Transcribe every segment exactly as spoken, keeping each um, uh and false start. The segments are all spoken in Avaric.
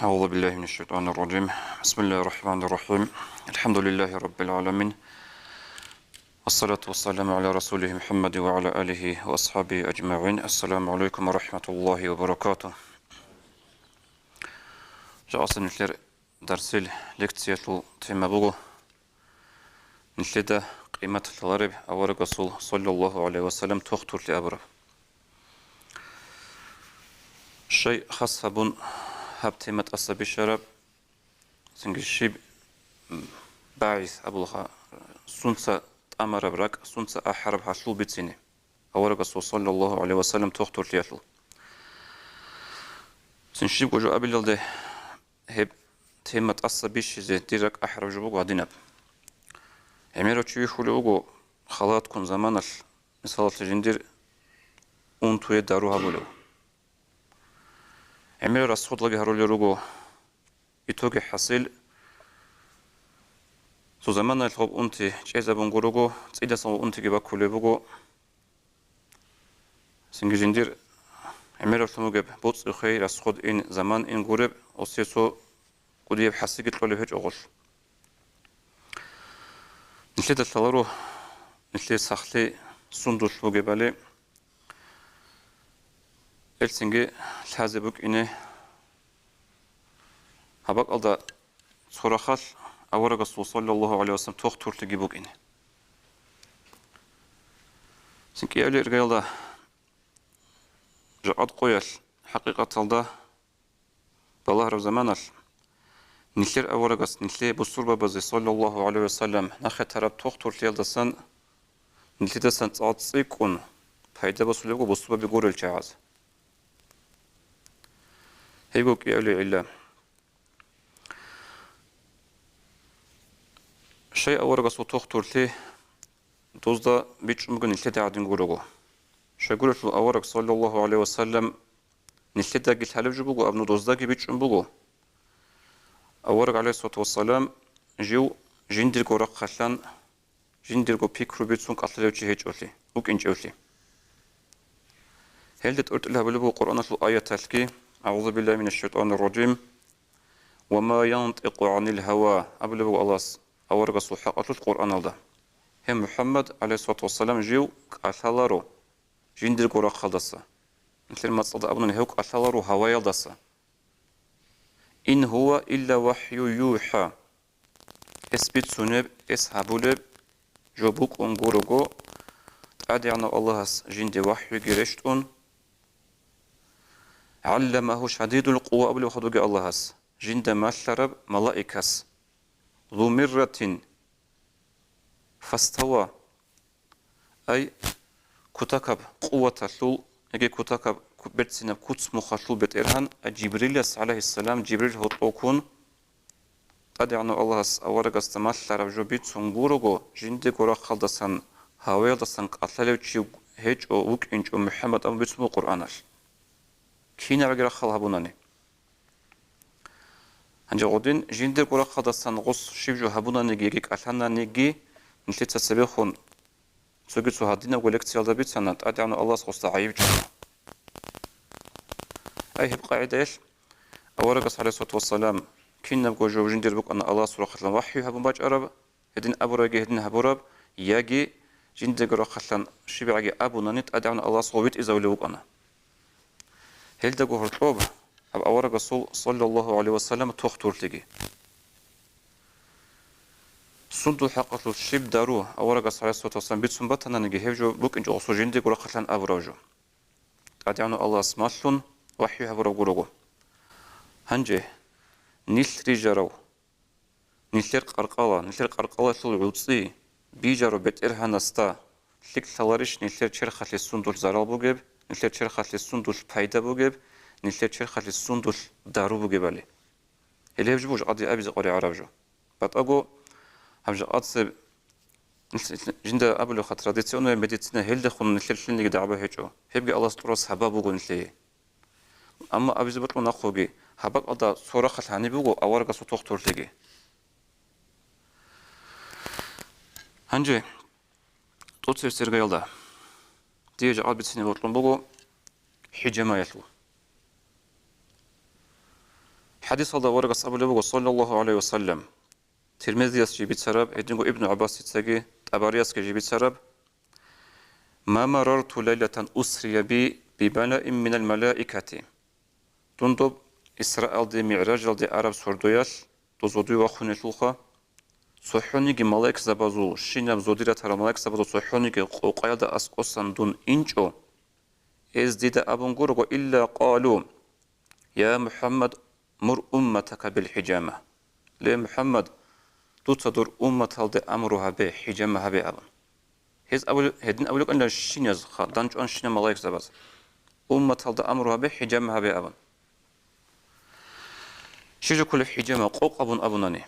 أعوذ بالله من الشيطان الرجيم. بسم الله الرحمن الرحيم. الحمد لله رب العالمين. والصلاة والسلام على رسوله محمد وعلى آله وأصحابه أجمعين. السلام عليكم ورحمة الله وبركاته. Жакъасеб нилъер дарсил лекциялъул тема буго: нилъеда къимат лъалареб аварагасул, саллаллагьу гӀалайгьи вассалам, тохтурлъи абураб. Щай хас гьабун гьаб тема тӀаса бищараб, цинги щиб, м, багӀис абулха, сунца тӀамараб ракӀ, сунца ахӀараб гьалъул бицине аварагасул, саллаллагьу гӀалайгьи вассалам, тохтурлъиялъул. Цин щибго жо абилалде, гьеб тема тӀаса бищизе дир ракӀ ахӀараб жо буго гьадинаб. ГӀемерав чи вихьулев вуго халатккун заманалъ, мисалалъе, жиндир унтуе дару гьабулев. ГӀемерал расходлаги гьарулел руго. Итоге хӀасил, цо заманаялъ гъоб унти чӀезабун гурого, цӀидасан гъоб унтиги баккулеб буго. Цинги жиндир гӀемералъун бугеб боцӀи-хвей, расход ин, заман ин гуреб, осие цо кӀудияб хӀасиги кьолеб гьечӀо гъолъ. Нилъеда лъаларо нилъее сахлъи сундулъ бугебали, гьелцинги лъазе букӀине. Гьаб бакӀалда цо рахъалъ аварагасул, саллаллагьу гӀалайгьи вассалам, тохтурлъиги букӀине. Цин кӀиабилеб иргаялда, жакъа къоялъ, хӀакъикъаталда, балагьараб заманалъ, нилъер аварагас нилъее бусурбабазе, саллаллагьу гӀалайгьи вассалам, нахъе тараб тохтурлъиялдасан нилъидасан цӀакъ цӀикӀкӀун пайда босулебго бусурбаби гурел чагӀаз. Гьебго кӀиабилеб гӀилла. Щай аварагасул тохтурлъи дозда бичӀчӀун бугин нилъеда гӀадин гурого. Щайгурелъул авараг, саллаллагьу гӀалайгьи вассалам, нилъедаги лъалеб жо буго абун доздаги бичӀчӀун буго. Авараг, гӀалайгьиссалату вассалам, жив жиндирго рахъалъан, жиндирго пикру бицун кӀалъалев чи гьечӀолъи, вукӀинчӀевлъи. Гьелде тӀуртӀил гьабулеб буго Къуръаналъул аяталъги: «АгӀузу биллагьи минаш шайтӀанир ражим. Ва ма янтӀикъу гӀанил гьава», абулеб буго Аллагьас аварагасул хӀакъалъулъ Къуръаналда. Гьев МухӀаммад, гӀалайгьиссалату вассалам, жив кӀалъаларо жиндирго рахъалдаса. Нилъер мацӀалда абунани, гьев кӀалъаларо гьаваялдаса. «Ин гьува илла вахӀю юхӀа». Эс бицунеб, эс гьабулеб жо букӀун гурого, ТӀадегӀанав Аллагьас жинде вахӀюги рещтӀун. «ГӀалламагьу шадидул къува», абулеб хадуги Аллагьас, жинда малъараб малаикас. «Зу мирратин фастава». Ай, кутакаб къуваталъул, яги кутакаб ку-, берцинаб куц-мухъалъул бетӀергьан, ай, Жибрилас, гӀалайгьиссалам, Жибрил гьоркьов ккун, ТӀадегӀанав Аллагьас аварагасда малъараб жо бицун гурого, жиндирго рахъалдасан, гьаваялдасан кӀалъалев чи гьечӀо, вукӀинчӀо МухӀаммад абун бицун буго Къуръаналъ. Кинабги рахъал гьабунани. Гьанже гъодин жиндирго рахъалдасан гъос щиб жо гьабунаниги яги кӀалъананиги, нилъеца цебехун цоги цо гьадинабго лекциялда бицана, ТӀадегӀанав Аллагьас гъосда гӀайиб чӀвана. Ай, гьеб къагӀидаялъ аварагас, гӀалайгьиссалату вассалам, кинабго жо жиндир букӀана Аллагьасул рахъалъан вахӀю гьабун бачӀараб, гьедин абураги гьедин гьабураб, яги жиндирго рахъалъан щибгӀаги абунани, ТӀадегӀанав Аллагьас гъов витӀизавулев вукӀана. Гьелдаго гьоркьоб гьаб аварагасул, саллаллагьу гӀалайгьи вассалам, тохтурлъиги. Сундул хӀакъалъулъ щиб дару аварагас, гӀалайгьиссалату вассалам, бицун батананиги, гьеб жо букӀинчӀо гъосул жиндирго рахъалъан абураб жо. ТӀадегӀанав Аллагьас малъун вахӀю гьабураб гурого. Гьанже нилъ рижарав, нилъер къаркъала, нилъер къаркъалалъул гӀуцӀи бижарав БетӀергьанасда лъикӀ лъаларищ нилъер черхалъе сундулъ зарал бугеб, нилъер черхалъе сундулъ пайда бугеб, нилъер черхалъе сундулъ дару бугебали? Гьеле гьеб жо буго жакъа дие абизе къваригӀараб жо. БатӀаго гьаб жакъа цеб жинда абулебха, традиционная медицина, гьелдехун нилъер лъилниги дагӀба гьечӀо. Гьебги Аллагьас тӀураб сабаб буго нилъее. Амма абизе бокьун нахъеги, гьаб бакӀалда цо рахъалъ гьаниб буго аварагасул тохтурлъиги. Гьанже тӀоцебесеб иргаялда дие жакъа бицине бокьун буго хӀижамаялъул. ХӀадисалда аварагас абулеб буго, саллаллагьу гӀалайгьи ва саллам, Тирмизияс жибицараб, гьединго Ибну ГӀаббасицаги ТӀабариясги жибицараб: «Ма марарту лайлатан усрия би бибалаин минал малаикати». Дун доб Исраалде, МигӀражалде араб сордоялъ, доз гъодуе вахунелъулха, цохӀониги малаикзабазул, щинаб зодиратарал малаикзабазул цохӀониги къокъаялда аскӀосан дун инчӀо, гьез дида абун гурого: «Илла къалу, я МухӀаммад, мур умматака бил хӀижама». Ле, МухӀаммад, дуца дур умматалде амру гьабе, хӀижама гьабе абун. Гьез абули-, гьедин абулеб букӀанила щиназ, ха-, дандчӀван щинаб малаикзабаз. Умматалда амру гьабе, хӀижама гьабе абун. Щиб жо кколеб хӀижама, къокъ абун абунани?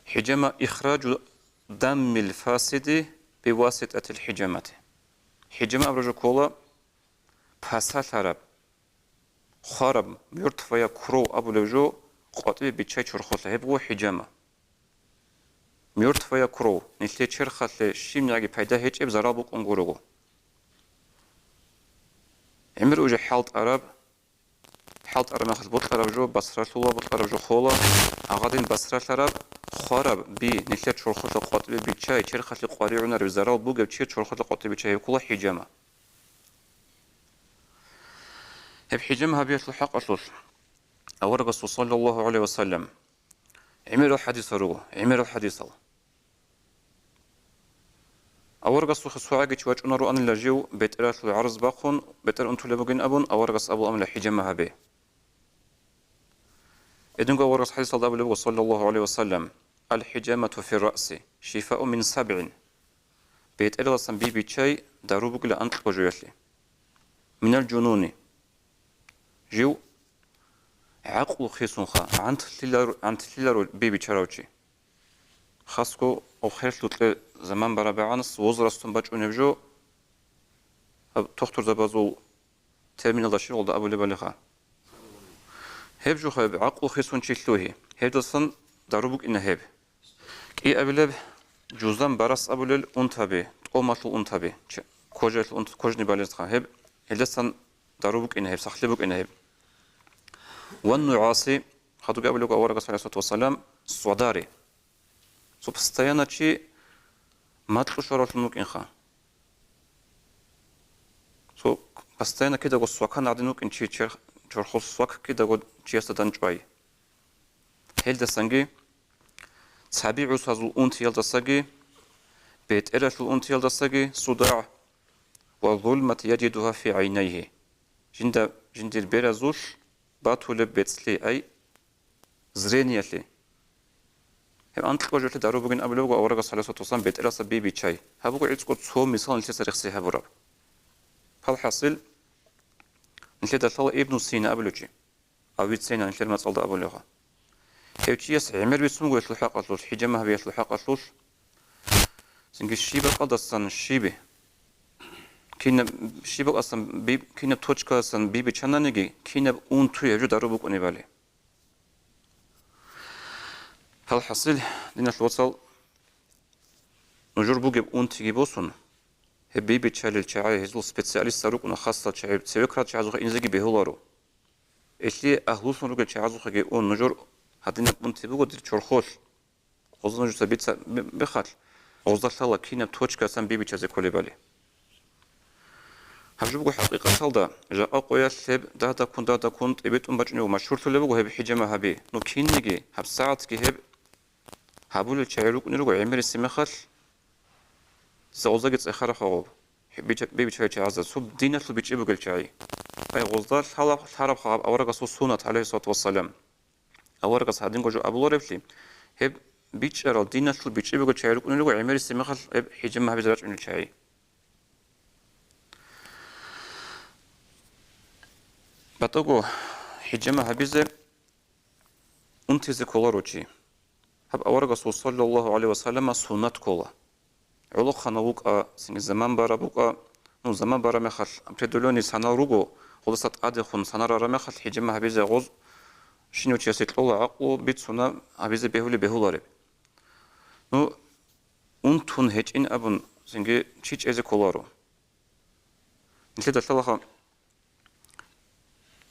ХӀижама ихражу даммил фасиди биваситӀатил хӀижамати. ХӀижама абураб жо ккола пасалъараб, хвараб, мёртвая кровь абулеб жо, къватӀибе биччай чорхолъа, гьеб буго хӀижама. Мёртвая кровь, нилъее черхалъе щибниги пайда гьечӀеб зарал букӀун гурого. ГӀемер уже хӀалтӀараб, хӀалтӀараб мехалъ бокьараб жо, басралъула, бокьараб жо хола, гьагъадин басралъараб, хвараб би, нилъер чорхолъа къватӀибе биччай, черхалъе къваригӀунареб зарал бугеб чир чорхолъа къватӀибе биччай, гьеб ккола хӀижама. Гьеб хӀижама гьабиялъул хӀакъалъулъ аварагасул, саллаллагьу гӀалайгьи ва саллам, гӀемерал хӀадисал руго, гӀемерал хӀадисал. Аварагасухъе цо гӀаги чи вачӀунароанила жив бетӀералъул гӀарз бахъун, бетӀер унтулеб бугин абун, аварагас абулаанила хӀижама гьабе. Гьединго аварагас хӀадисалда абулеб буго, саллаллагьу гӀалайгьи ва саллам: «Ал-хӀижамату фир-раъси шифаун мин сабгӀин». БетӀералдасан би биччай дару бугила анкьго жоялъе. Минал жунуни. Жив гӀакълу хисунха, гӀантлъилар-, гӀантлъиларо би биччарав чи. Хасго охерлъукье заман бараб бегӀанас возрастун бачӀунеб жо, гьаб тухтурзабазул терминалда щиб гъолда абулебали ха. Гьеб жо гьеб гӀакълу хисун чи лъугьи, гьебдасан дару букӀина гьеб. КӀиабилеб жузан барас абулел унтаби, тӀомалъул унтаби, ч-, кожаялъул унт-, кожный болезнь ха гьеб, гьелдасан дару букӀина гьеб, сахлъи букӀина гьеб. Ван нугӀаси, хадуги абулеб аварагас, гӀалайгьиссалату вассалам, садари. Цо постоянно чи макьу щваравлъун вукӀинха. Цо постоянно кидаго свакан гӀадин вукӀин чи, чер-, чорхол свак кидаго чиясда данчӀвай. Гьелдасанги, цаби гӀусазул унтиялдасаги, бетӀералъул унтиялдасаги, садагӀ ва зулмат яжидугьа фи гӀайнайгьи. Жинда, жиндир беразулъ батулеб бецӀлъи, ай, зрениялъе. Гьеб анкьго жоялъе дару бугин абулеб буго аварагас, гӀалайгьиссалату вассалам, бетӀералдаса би биччай. Гьаб буго гӀицӀго цо мисал нилъеца рехси гьабураб. Палхасил, нилъеда лъала Ибну Сина абулев чи. Авиценна нилъер мацӀалда абулев гьа. Гьев чияс гӀемер бицун буго гьелъул хӀакъалъулъ, хӀижама гьабиялъул хӀакъалъулъ. Цинги щибаб бакӀалдасан щиб, кинаб, щибаб бакӀалдасан би-, кинаб точкалдасан би биччананиги, кинаб унтуе гьеб жо дару букӀунебали. Гьалхасил, диналъ вацал, нужер бугеб унтиги босун, гьеб би биччалел чагӀи, гьезул специалистал рукӀуна хасал чагӀи, цевекрал чагӀазухъе инзеги бегьуларо. Элъие агьлулъун ругел чагӀазухъеги ун, нужер гьадинаб унти буго дир чорхолъ. Гъозда нужеца бица-, бе-, бехалъ, гъозда лъала кинаб точкасан би биччазе кколебали. Гьаб жо буго хӀакъикъаталда, жакъа къоялъ гьеб дагьдаккун-дагьдаккун тӀибитӀун бачӀунев машгьурлъулеб буго гьеб хӀижама гьаби. Ну кинниги, гьабсагӀатги гьеб гьабулел чагӀи рукӀунел руго гӀемерисеб мехалъ, гъоздаги цӀехараб гьаб, гьеб бича-, би биччарал чагӀазда, цо диналъул бичӀчӀи бугел чагӀи. Ай, гъозда лъала-, лъараб гьаб аварагасул суннат, гӀалайгьиссалату вассалам. Аварагас гьадинго жо абуларевлъи, гьеб бичӀчӀарал диналъул бичӀчӀи бугел чагӀи рукӀунел руго гӀемерисеб мехалъ гьеб хӀижама гьабизе рачӀунел чагӀи. БатӀаго хӀижама гьабизе унтизе кколаро чи. Гьаб аварагасул, саллаллагьу гӀалайгьи ва саллама, суннат ккола. ГӀолохъанав вукӀа, цинги заман бараб букӀа, ну, заман бараб мехалъ определённый санал руго, гъолдаса тӀадехун санал рараб мехалъ хӀижама гьабизе гъоз щинав чиясе кьола гӀакълу бицуна гьабизе бегьулеб бегьулареб. Ну, унтун гьечӀин абун, цинги чи чӀезе кколаро. Нилъеда лъалаха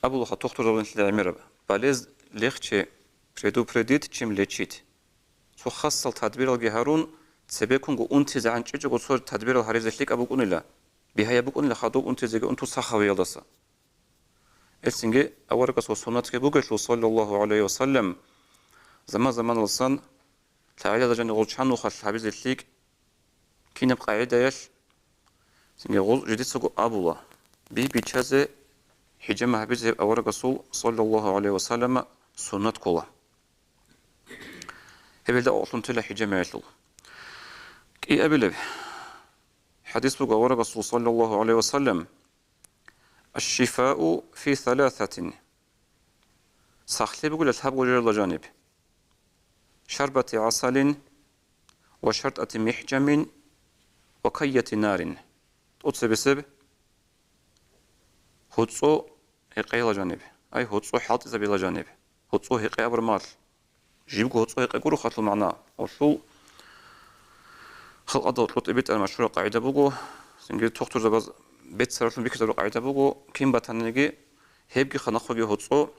Абулаха тухтурзабазда гӀемераб: «Болезнь легче предупредить, чем лечить». Цо хасал тадбиралги гьарун, цебеккунго унтизе гӀанчӀичӀого цо тадбирал гьаризе лъикӀаб букӀунила, бигьаяб букӀунила хадуб унтизеги унтул сахавиялдаса. Гьелъинги аварагасул суннатги бугелъул, саллаллагьу гӀалайгьи ва саллам, заман-заманалдасан лъагӀалиялда жанир гъолчанухъалъ гьабизе лъикӀ, кинаб къагӀидаялъ, цинги гъоз жидецаго абула, би биччазе, хӀижама гьабизе гьеб аварагасул, саллаллагьу гӀалайгьи ва саллама, суннат ккола. Гьеб гьелда окьулъун тела хӀижамаялъул. КӀиабилеб хӀадис буго аварагасул, саллаллагьу гӀалайгьи ва саллам: «Аш-шифау фи саласатин». Сахлъи бугила лъабго жоялда жаниб: «Шарбати гӀасалин, ва шартӀати михӀжамин, ва кайяти нарин». ТӀоцебесеб гьоцӀо гьекъейила жаниб, ай, гьоцӀо хӀалтӀизабила жаниб. ГьоцӀо гьекъей абураб мехалъ, жибго гьоцӀо гьекъей гуро халъул магӀна. Гьелъул халкъалда гьоркьоб тӀибитӀараб машгьураб къагӀида буго, цинги тухтурзабаз беццаралъун бихьизабураб къагӀида буго, кин батаниги, гьебги ханахъоги гьоцӀо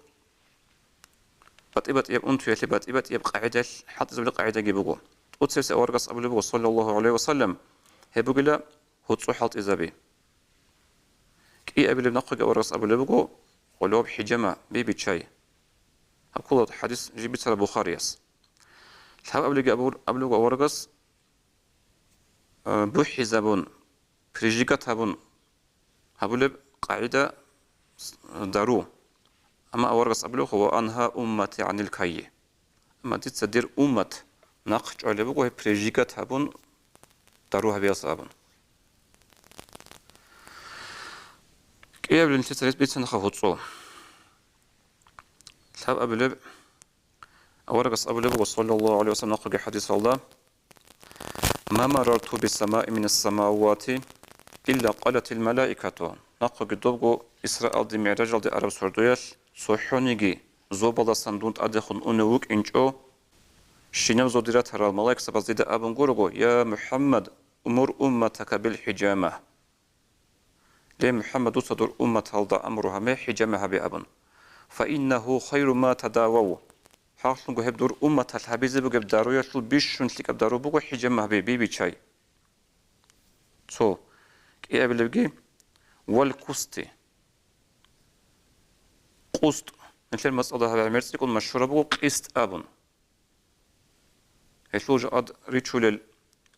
батӀи-батӀияб унтуялъе батӀи-батӀияб къагӀидаялъ хӀалтӀизабулеб къагӀидаги буго. ТӀоцебесеб аварагас абулеб буго, саллаллагьу гӀалайгьи ва саллам, гьеб бугила гьоцӀо хӀалтӀизаби. КӀиабилеб нахъеги аварагас абулеб буго, гьолеб хӀижама, би биччай. Гьаб ккола хӀадис жиб бицараб Бухарияс. Лъабабилебги абур-, абулеб буго аварагас, а, бухӀизабун, прижигать гьабун гьабулеб къагӀида, с-, дару. Амма аварагас абулеб буго: «Ва ангьа уммати гӀанил кайи». Амма дица дир уммат нахъ чӀвалеб буго гьеб прижигать гьабун дару гьабиялъ абун. КӀиабилеб нилъеца рес бицанаха гьоцӀо. Лъабабилеб аварагас абулеб буго, саллаллагьу гӀалайгьи ва саллам, нахъеги хӀадисалда: «Ма марарту бисамаи минас самавати, илла къалатил малаикату». Нахъеги добго Исраалде, МигӀражалде араб сордоялъ цохӀониги зобалдасан дун тӀадехун унев вукӀинчӀо, щинаб зодиратарал малаикзабаз дида абун гурого: «Я МухӀаммад, умур умматака бил хӀижама». Ле, МухӀаммад, дуца дур умматалда амру гьабе, хӀижама гьабе абун. «Фаиннагьу хайру ма тадавав». ХӀакълъунго гьеб дур умматалъ гьабизе бугеб даруялъул бищун лъикӀаб дару буго хӀижама гьабе, би биччай. Цо. КӀиабилебги: «Вал кусти». Къуст. Нилъер мацӀалда гьаб гӀемер цӀикӀкӀун машгьураб буго къист абун. Гьелъул жакъа ричулел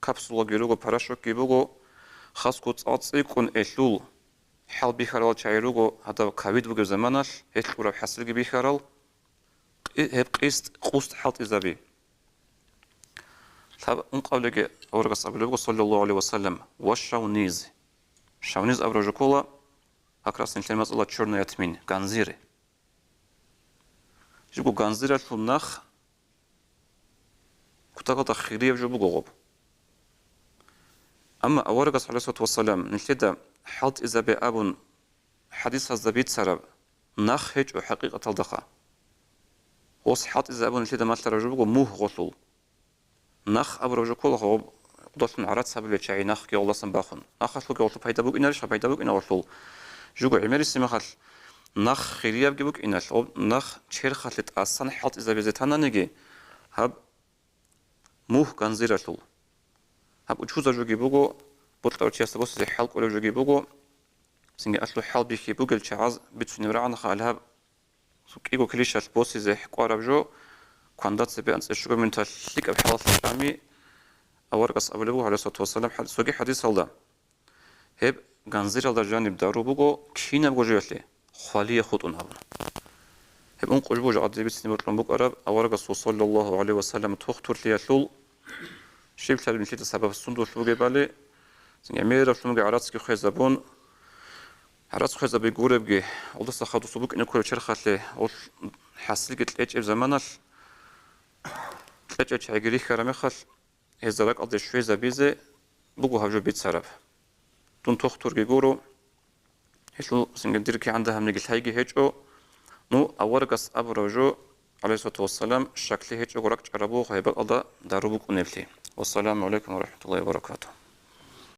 капсулаги руго, порошокги буго, хасго цӀакъ цӀикӀкӀун гьелъул хӀал бихьарал чагӀи руго, гьадаб ковид бугеб заманалъ гьелъ кьураб хӀасилги бихьарал, къи-, гьеб къист, къуст хӀалтӀизаби. Лъаб-, ункъабилебги аварагас абулеб буго, саллаллагьу гӀалайгьи ва саллам, ва шавниз. Шавниз абураб жо ккола, как раз нилъер мацӀалда чёрная тминь, ганзири. Жибго ганзиралъул нах кутакалда хирияб жо буго гъоб. Амма аварагас, гӀалайгьиссалату вассалам, нилъеда хӀалтӀизабе абун хӀадисазда бицараб нах гьечӀо хӀакъикъаталдаха. Гъос хӀалтӀизабун нилъеда малъараб жо буго мугь гъолъул. Нах абураб жо ккола гъоб, гъудалъун гӀарац гьабулел чагӀи нахги гъолдасан бахун. Нахалъулги гъолъул пайда букӀинарищха? Пайда букӀина гъолъул. Жуго гӀемерисеб мехалъ нах хириябги букӀиналъ, гъоб нах черхалъе тӀасан хӀалтӀизабизе тананиги, гьаб мугь ганзиралъул. Гьаб учузаб жоги буго, бокьарав чиясда босизе хӀал кӀолеб жоги буго, цинги алъул хӀал бихьи бугел чагӀаз бицунеб рагӀанаха, гьале гьаб кӀиго килищалъ босизе кӀвараб жо, кванда цебе анцӀила щуго минуталъ лъикӀаб хӀалалъ чӀами, аварагас абулеб буго, гӀалайгьиссалату вассалам, хӀад-, цоги хӀадисалда, гьеб ганзиралда жаниб дару буго кинабго жоялъе, хвалие хутӀун абун. Гьеб ункъо жо буго жакъа дие бицине бокьун букӀараб аварагасул, саллаллагьу гӀалайгьи ва саллам, тухтурлъиялъул, щиб лъалеб нилъеда сабаб сундулъ бугебали, цинги гӀемералъунги гӀарацги хвезабун, гӀарац хвезаби гуребги, гъолдаса хадусу букӀине кколеб черхалъе гъолъ хӀасилги кьечӀеб заманалъ, кьечӀел чагӀиги рихьараб мехалъ, гьезда ракӀалде щвезабизе буго гьаб жо бицараб. Дун тухтурги гуро, гьелъул цинги дир кигӀан дагьабниги лъайги гьечӀо. Ну, аварагас абураб жо, гӀалайгьиссалату вассалам, щаклъи гьечӀого ракӀчӀараб буго гьеб бакӀалда дару букӀунеблъи. Вассаламу гӀалайкум ва рахӀматуллагьи ва баракатугь.